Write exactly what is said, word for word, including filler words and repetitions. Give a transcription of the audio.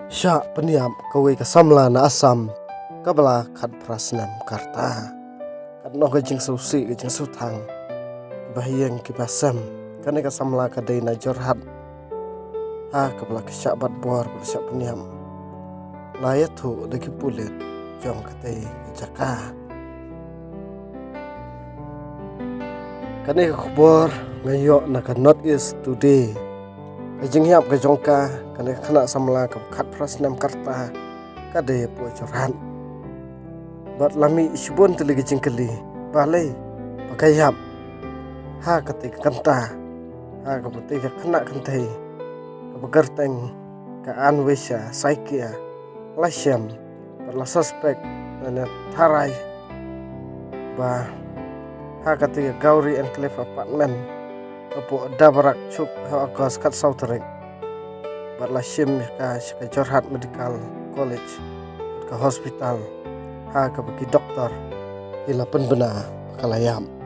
Shah pynïap kawei ka samla na Assam kaba la khatphra snem ka rta. Katno ka jingsngewsih ka jingsngewthuh kiba ha ïing kiba ha sem. Kane ka samla ka dei na Jorhat, ha kaba la kyrshan bad bor ba la shah pynïap. La ïathuh da ki pulit jong katei ka jaka. Kane ka khubor nga ïoh na ka North East Today. Ka jingïap ka jong ka, kane ka khynnah samla kaba khatphra snem ka rta, ka dei hapoh Jorhat. Bad la mih shibun tylli ka jingkylli, balei ba ka ïap ha katei ka kynta, ha kaba tei ka khynnah kynthei kaba kyrteng ka Anwesha Saikia la shem bad la suspect lane tharai ba ha katei ka Gauri Enclave Apartment hapoh Dabarak Chowk ha August khatsaw tarik. Bad la shim ïa ka sha ka Jorhat Medical College bad ka hospital, ha kaba ki doktor ki la pynbna ba ka la ïap.